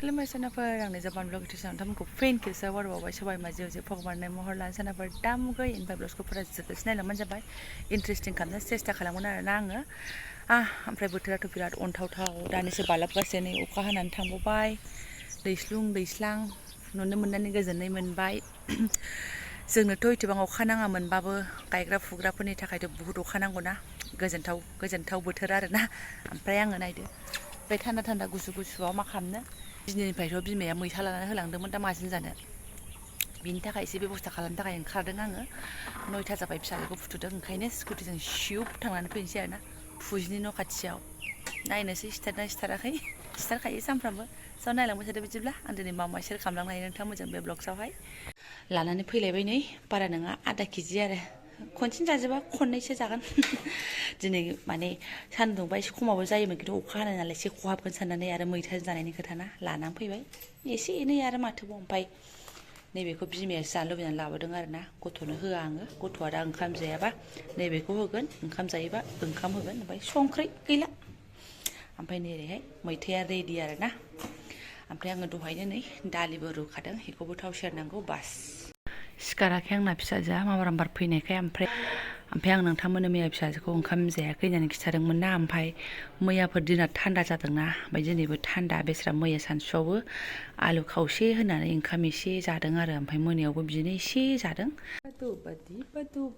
खुलुमबाय सानाफोर आंनि जबानब्लग इउटिउब नोंथांमोनखौ फिन खेबसे बरबावबाय सबाय माजियाव जे भगबाननि महर लानो सानाफोर दामुगै इनफाय ब्लग्सखौ फुरा जोबजासे नायलांबानो जाबाय इन्टारेस्टिं खालामनो सेस्था खालामगोन आरोना आङो ओमफ्राय बोथोराथ' बिराद अनथावथाव दानिसो बालाबगासिनो अखा हानानै थांबावबाय दैस्लां नुनो मोननानै गोजोननाय मोनबाय जोंनोथ' एथबां अखा नाङामोनबाबो गायग्रा फुग्राफोरनि थाखायथ' बुहुत अखा नांगौना गोजोनथाव बोथोर आरोना ओमफ्राय आङो नायदो बे थान्दा गुसुआव मा खालामनो दिनैनिफ्रायथ' बिमाया मैथा लानानै होलांदोंमोन दा माजों जानो बिनि थाखाय एसे बेब'स्था खालामनो थाखाय ओंखारदों आङो 9ता जाबाय फिसाजोखौ फुथुदों ओंखायनो स्कुटिजों सिउब थांनानै फैनोसै आरोना फुजिनि न' खाथियाव नायनोसै सिथारना सिथाराखै सिथारखायो सानफ्रामबो स' नायलांबाय थादो बिदिब्ला आं दिनै मा सेयार खालामलांनो हायो नोंथां मोजां बे ब्लग्सआवहाय लानानै फैलायबाय नै बारा नङा आधा केजि आरो खनसेनो जाजोबा खननैसो जागोन दिनै माने सान्दुंबा एसे खमावबो जायोमोन खिन्थु अखा हानाय नालाय एसे खहाबगोन साननानै आरो मैथाजों जानायनि खोथाना लानानै फैबाय एसे एनै आरो माथोबाव ओमफ्राय नैबेखौ बिमायासो जानो लुबैनानै लाबोदों आरोना गथ'नो होआ आङो गथ'आ दा ओंखाम जायाबा नैबेखौ होगोन ओंखाम जायोबा ओंखाम होगोन ओमफ्राय संख्रि गैला ओमफ्राय नैरैहाय मैथाया रेडि आरोना ओमफ्राय आङो दहायनो नै दालिबो रुखादों बेखौबो थाव सेरनांगौ बास सिखाराखै आंना फिसाजोआ माबारामबार फैनायखाय ओमफ्राय आं नोंथांमोननो मैया फिसाजोखौ ओंखाम जायाखै होननानै खिथादोंमोन ना ओमफ्राय मैयाफोर दिना थान्दा जादोंना ओमफ्राय दिनैबो थान्दा बेस्रा मैया सानसुआवबो आलु खावसे होनानै ओंखाम एसे जादों आरो ओमफ्राय मोनायावबो बिदिनो एसे जादों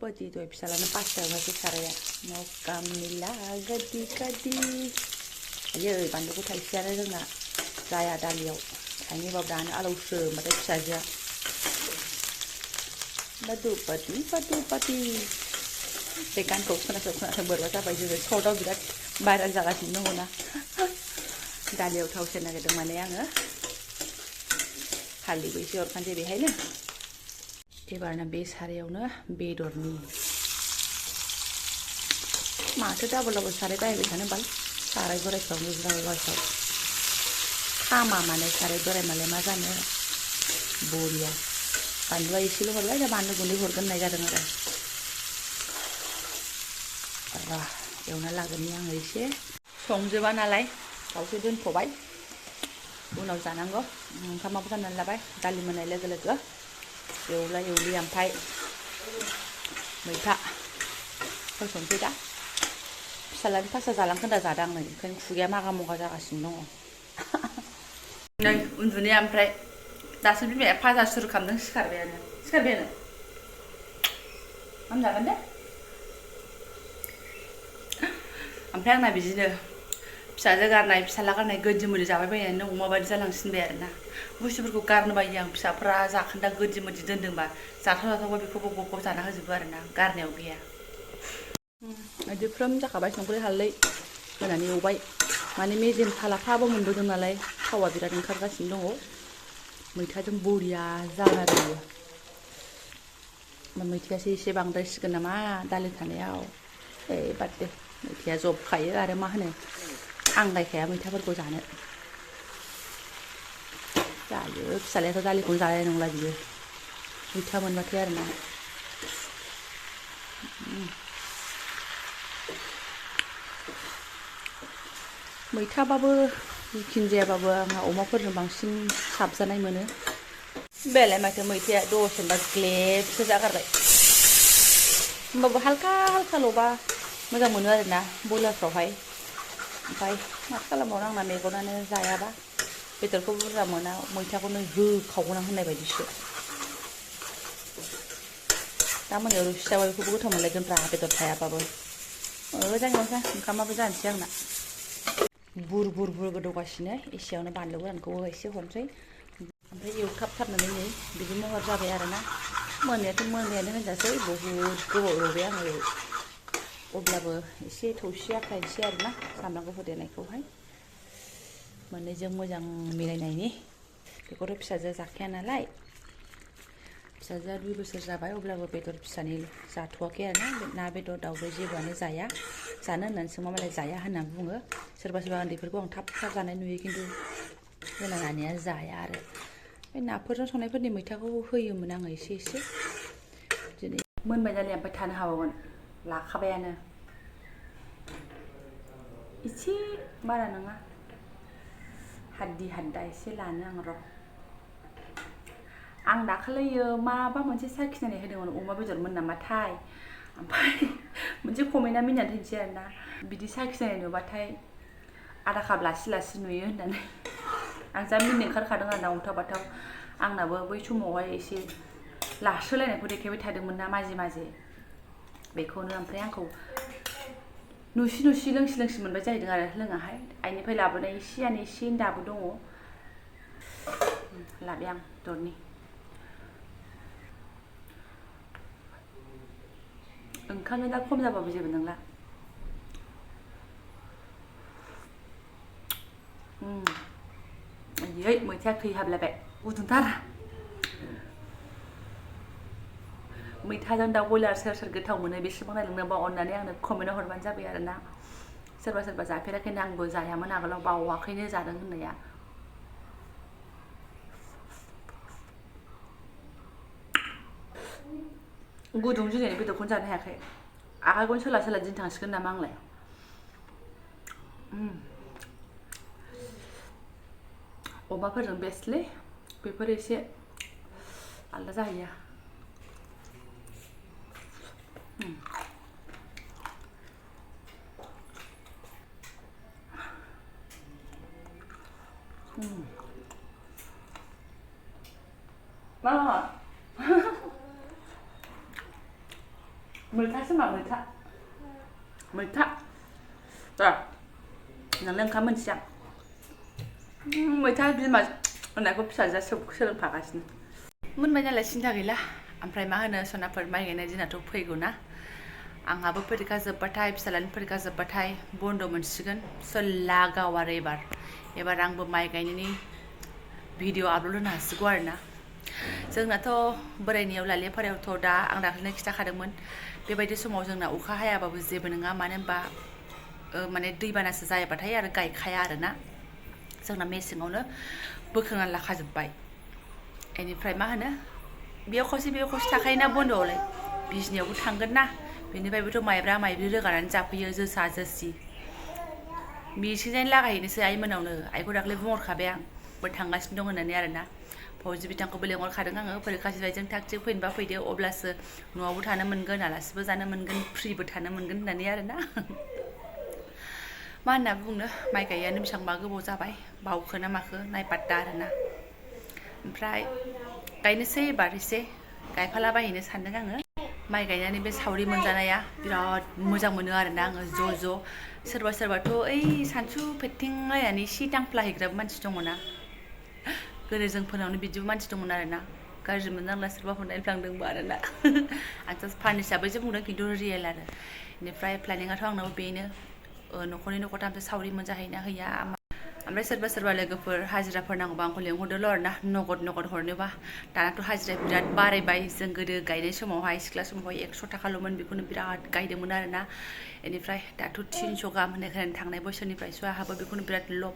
बादि दहाय फिसालानो 5 साराया मक्का मिला गदि आयै बानलुखौ थाइसेयानो जोंना जाया दालियाव थाइनैबाबो दानो आलौसो होमबाथाय फिसाजोआ बादि बे गानखौ खोनासं बोरबा जाबाय जोङो सर्टआव बिराद भाइरेल जागासिनो दङ ना दालियाव थाव सेरनो नागिरदों माने आङो हालदैबो एसे हरखानोसै बेहायनो एबारना बे सारायावनो बेदरनि माथो डाबल साराय बाहायबाय थानो बाल साराय बोरायफ्रावनो जाबाय खामा माने साराय बोराय मालाय मा जानो बरिया बानलुआ एसेल' हरबाय दा बानलु गुन्दै हरगोन होननाय जादों आरो एवना लागोननि आङो एसे संजोबा नालाय दाउखौ दोनथ'बाय उनाव जानांगौ ओंखामाबो गाननानै लाबाय दालि मोननाय लोगो लोगो एवलि ओमफ्राय मैथा होसनसै दा फिसालानि पास्ता जालांखोन्दा जादों आं नै ओंखायनो खुगाया मागा मगा जागासिनो दङ नै उन्दुनाया ओमफ्राय दासो बिमाया फाजा सुरु खालामदों सिखारबायानो ओंखाम जागोन दे ओमफ्राय आंना बिदिनो फिसाजो गारनाय फिसाला गारनाय गोदि मोदि जाबाय बायनानै अमा बायदि जालांसिनबाय आरोना बुस्थुफोरखौ गारनो बायो आं फिसाफ्रा जाखोन्दा गोदि मोदि दोन्दोंबा जाथावबा बेखौबो गब जाना होजोबो आरोना गारनायाव गैया बिदि फ्रोम जाखाबाय संख्रि हालदै होनानै एवबाय माने मेजेम थालाफाबो मोनबोदों नालाय थावा बिराद ओंखारगासिनो दङ मैथाजों बरिया जागोन आरो बियो मैथायासो एसे बांद्रायसिगोन नामा दालि थानायाव बाद दे मैथाया जबखायो आरो मा होनो आंगायखाया मैथाफोरखौ जानो जायो फिसालायाथ' दालिखौनो जानाय नंला बियो मैथा मोनबाथाय आरोना मैथाबाबो जिखिनि जायाबाबो आंहा अमाफोरजों बांसिन साबजानाय मोनो बेलाय माथो मैथाया दसेनोबा ग्लेबसो जागारबाय होमबाबो हालखाल'बा मोजां मोनो आरोना बयलारफ्रावहाय ओमफ्राय मा खालामबावनो आंना मेगनानो जायाबा बेदरखौ बुरजा मोना मैथाखौनो होखावगोन आं होननाय बायदिसो दा मोनायाव रुसि जाबा बेखौबो गोथाव मोनलायगोनब्रा बेदर थायाबाबो मोजां ओंखामाबो जानोसै आंना बुर गोदौगासिनो एसेयावनो बानलु गोरानखौबो एसे हरनोसै ओमफ्राय एवथाबथारनानै नै बिदि महर जाबाय आरोना मोननायानो होनजासै बहुद गोबाव एवबाय आङो अब्लाबो एसे थौसि आखायनोसै आरोना सामब्राम गुफुर देनायखौहाय मोननैजों मोजां मिलायनायनि बेखौथ' फिसाजोआ जाखाया नालाय फिसाजोआ 2 बोसोर जाबाय अब्लाबो बेदर फिसानि जाथ'वाखै आरोना ना बेदर दाउदै जेबोआनो जाया जानो होननानै सोंबा मालाय जाया होननानै बुङो सोरबा उन्दैफोरखौ आं थाब जानाय नुयो खिन्थु जोंना नानिया जाया आरो बे नाफोरजों संनायफोरनि मैथाखौ होयोमोन आङो एसे दिनै मोनबाय नालाय ओमफ्राय थानो हाबावगोन लाखाबायानो एसे बारा नङा हाद्दि हाद्दा एसे लानो आं र' आं दाखालैयो माबा मोनसे साखिनानै होदोंमोन अमा बेदरमोन नामाथाय ओमफ्राय मोनसे कमेन्टआ मिनिनानै होनोसै आरोना बिदि साखिनाय नुबाथाय आधा काप लासि लासि नुयो होननानै आं जा मिनिनो ओंखारखादों आरोना अन्थाव बाथाव आंनाबो बै समावहाय एसे लासोलायनायखौ देखायबाय थादोंमोन ना माजे माजे बेखौनो ओमफ्राय आंखौ नुसि नुसि लोंसि लोंसि मोनबाय जाहैदों आरो लोङाहाय आइनिफ्राय लाबोनाय एसेयानो एसे दाबो दङ लाबाय आं दरनि ओंखामनो दा खम जाबाबो जेबो नंला आयै मैथाया खैहाबलायबाय गुदुंथार मैथाजों दाउ बयलार सोर सोर गोथाव मोनो बेसेबां नायलांनोबा अननानै आंनो कमेन्टआव हरबानो जाबाय आरोना सोरबा सोरबा जाफेराखैनो आंबो जायामोन आगोलाव बावाखैनो जादों होननाया गुदुं दिनै बेदरखौनो जानो हायाखै आखाइखौनो सोला सोला दिन थांसिगोन नामा आंलाय अमाफोरजों बेस्टलै बेफोर एसे आलदा जाहैयो मैथासो मा मैथा मैथा नोंलाय ओंखाम मोनसिया मैथा बिमा होननायखौ फिसाजोआ सोलोंफागासिनो मोनबाय नालाय सिन्था गैला ओमफ्राय मा होनो सनाफोर माइ गायनाय दिनाथ' फैगौ ना आंहाबो फरिखा जोब्बाथाय फिसालानि फरिखा जोब्बाथाय बन्द मोनसिगोन सोल्ला गाव आरो एबार आंबो माइ गायनायनि भिडिअ आपल'ड होनो हासिगौ आरोना जोंनाथ' बोरायनियाव लालियाफारायावथ' दा आं दाख्लैनो खिन्थाखादोंमोन बेबायदि समाव जोंना अखा हायाबाबो जेबो नङा मानो होनबा माने दैबानासो जायाबाथाय आरो गायखाया आरोना जोंना मेसेङावनो बोखांनानै लाखाजोब्बाय बेनिफ्राय मा होनो बेयाव खावसे थाखायोना बन्द'आवलाय बिजनियावबो थांगोन ना बेनिफ्रायबोथ' माइब्रा माइब्रि रोगानानै जाफैयो जोसा जोसि बिसिजायनो लागायहैनोसै आइमोनावनो आइखौ दाख्लै बुंहरखाबाय आंबो थांगासिनो दं होननानै आरोना फौजि बिथांखौबो लेंहरखादों आङो फरिखा जोबनायजों थाग थिग फैनोबा फैदो अब्लासो न'आवबो थानो मोनगोन आलासिबो जानो मोनगोन फ्रिबो थानो मोनगोन होननानै आरोना मा होनना बुंनो माइ गायैयानो बेसेबांबा गोबाव जाबाय बावखो ना माखो नायपात्ता आरोना ओमफ्राय गायनोसै एबार एसे गायफालाबायहैनो सानदों आङो माइ गायनानै बे सावरि मोनजानाया बिराद मोजां मोनो आरोना आङो ज' सोरबा सोरबाथ' ओइ सानसु फेथिंलायनानै एसे दांफ्लाहैग्राबो मानसि दङना गोदो जोंफोरनावनो बिदिबो मानसि दंमोन आरोना गाज्रि मोननांला सोरबा हरनायफ्लांदोंबो आरोना आं जास्ट फानि हिसाबैसो बुंदों खिन्थु रियेल आरो बेनिफ्राय प्लेनिङाथ' आंनाव बेनो न'खरनि न'खरथामसो सावरि मोनजाहैना हैया ओमफ्राय सोरबा लोगोफोर हाजिराफोर नांगौबा आंखौ लेंहरदोल' आरोना नगद हरनोबा दानाथ' हाजिराया बिराद बारायबाय जों गोदो गायनाय समावहाय सिख्ला समावहाय 100 थाखाल'मोन बेखौनो बिराद गायदोंमोन आरोना बेनिफ्राय दाथ' 300 गाहाम होननाय खोनानो थांनाय बोसोरनिफ्रायसो आंहाबो बेखौनो बिराद लब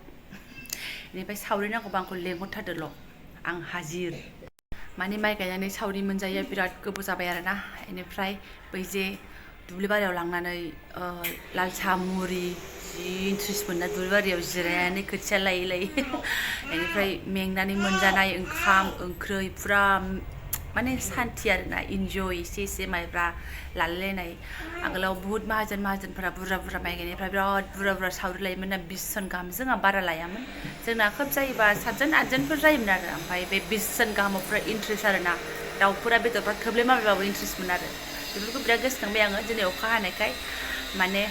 बेनिफ्राय सावरि नांगौबा आंखौ लेंहरथारदोल' आं हाजिर माने माइ गायनानै सावरि मोनजायो बिराद गोबाव जाबाय आरोना बेनिफ्राय बै जे दुब्लि बारियाव लांनानै लाल साहा मुरि जि इन्ट्रेस्ट मोनना दुब्लि बारियाव जिरायनानै खोथिया लायै बेनिफ्राय मेंनानै मोनजानाय ओंखाम ओंख्रै फुरा माने सान्थि आरोना इन्जय एसे माइब्रा लालायलायनाय आगोलाव बुहुत माहाजोनफोरा बुरजा माइ गायनायफ्रा बिराद बुरजा सावरि लायोमोन ना 20 जन गाहाम जोंहा बारा लायामोन जोंना खोब जायोबा 7 जन 8 जनफोर जायोमोन आरो ओमफ्राय बे 20 जन गाहामाव फुरा इन्ट्रेस्ट आरोना दाउफोरा बेदरफ्रा थोब्ले माब्लेबाबो इन्ट्रेस्टमोन आरो बेफोरखौ बिराद गोसोखांबाय आङो दिनै अखा हानायखाय माने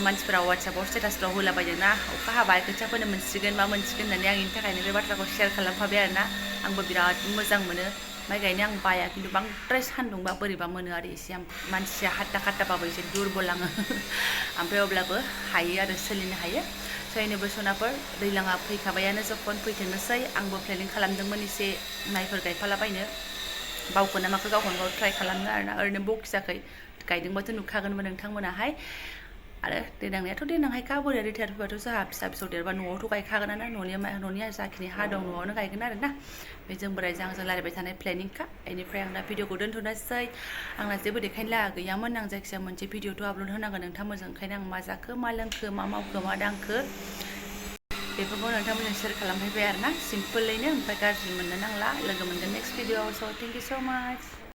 मानसिफोरा वाट्सएपआव स्टेटासफ्राव होलाबायदोंना अखा हाबाय खोथिया फोनो मोनसिगोन मा मोनसिगोन होननानै आं बेनि थाखायनो बे बाथ्राखौ शेयार खालामफाबाय आरोना आंबो बिराद मोजां मोनो माइ गायनो आं बाया खिन्थु बांद्राय सान्दुंबा बोरैबा मोनो आरो एसे आं मानसिया हाट्टा एसे दुरबल आङो ओमफ्राय अब्लाबो हायो आरो सोलिनो हायो जायनोबो सनाफोर दैज्लाङा फैखाबायानो जखन फैथोंनोसै आंबो प्लेनिं खालामदोंमोन एसे माइफोर गायफालाबायनो बावखो ना माखो गावखौनो गाव ट्राइ खालामनो आरोना ओरैनो बखिजाखै गायदोंबाथ' नुखागोनबो नोंथांमोनाहाय आरो देनांनायाथ' देनांहायखा बोरै रिटायार फैबाथ' जोंहा फिसा फिसौ देरबा न'आवथ' गायखागोनानो न'नि जाखिनि हा दं न'आवनो गायगोन आरोना बे जों बोरायजों आंजों रायलायबाय थानाय प्लेनिंखा बेनिफ्राय आं दा भिडिअखौ दोनथ'नोसै आंना जेबो देखायनो लागा गैयामोन आं जायखिजाया मोनसे भिडिअथ' आपल'ड होनांगोन नोंथांमोनजों ओंखायनो आं मा जाखो मा लोंखो मा मावखो मा दांखो बेफोरखौ नोंथांमोनजों शेयार खालामफैबाय आरोना सिम्पोलैनो ओमफ्राय गाज्रि मोननो नांला लोगो मोनगोन नेक्स्ट भिडिअ'आव स' थेंक इउ स' माच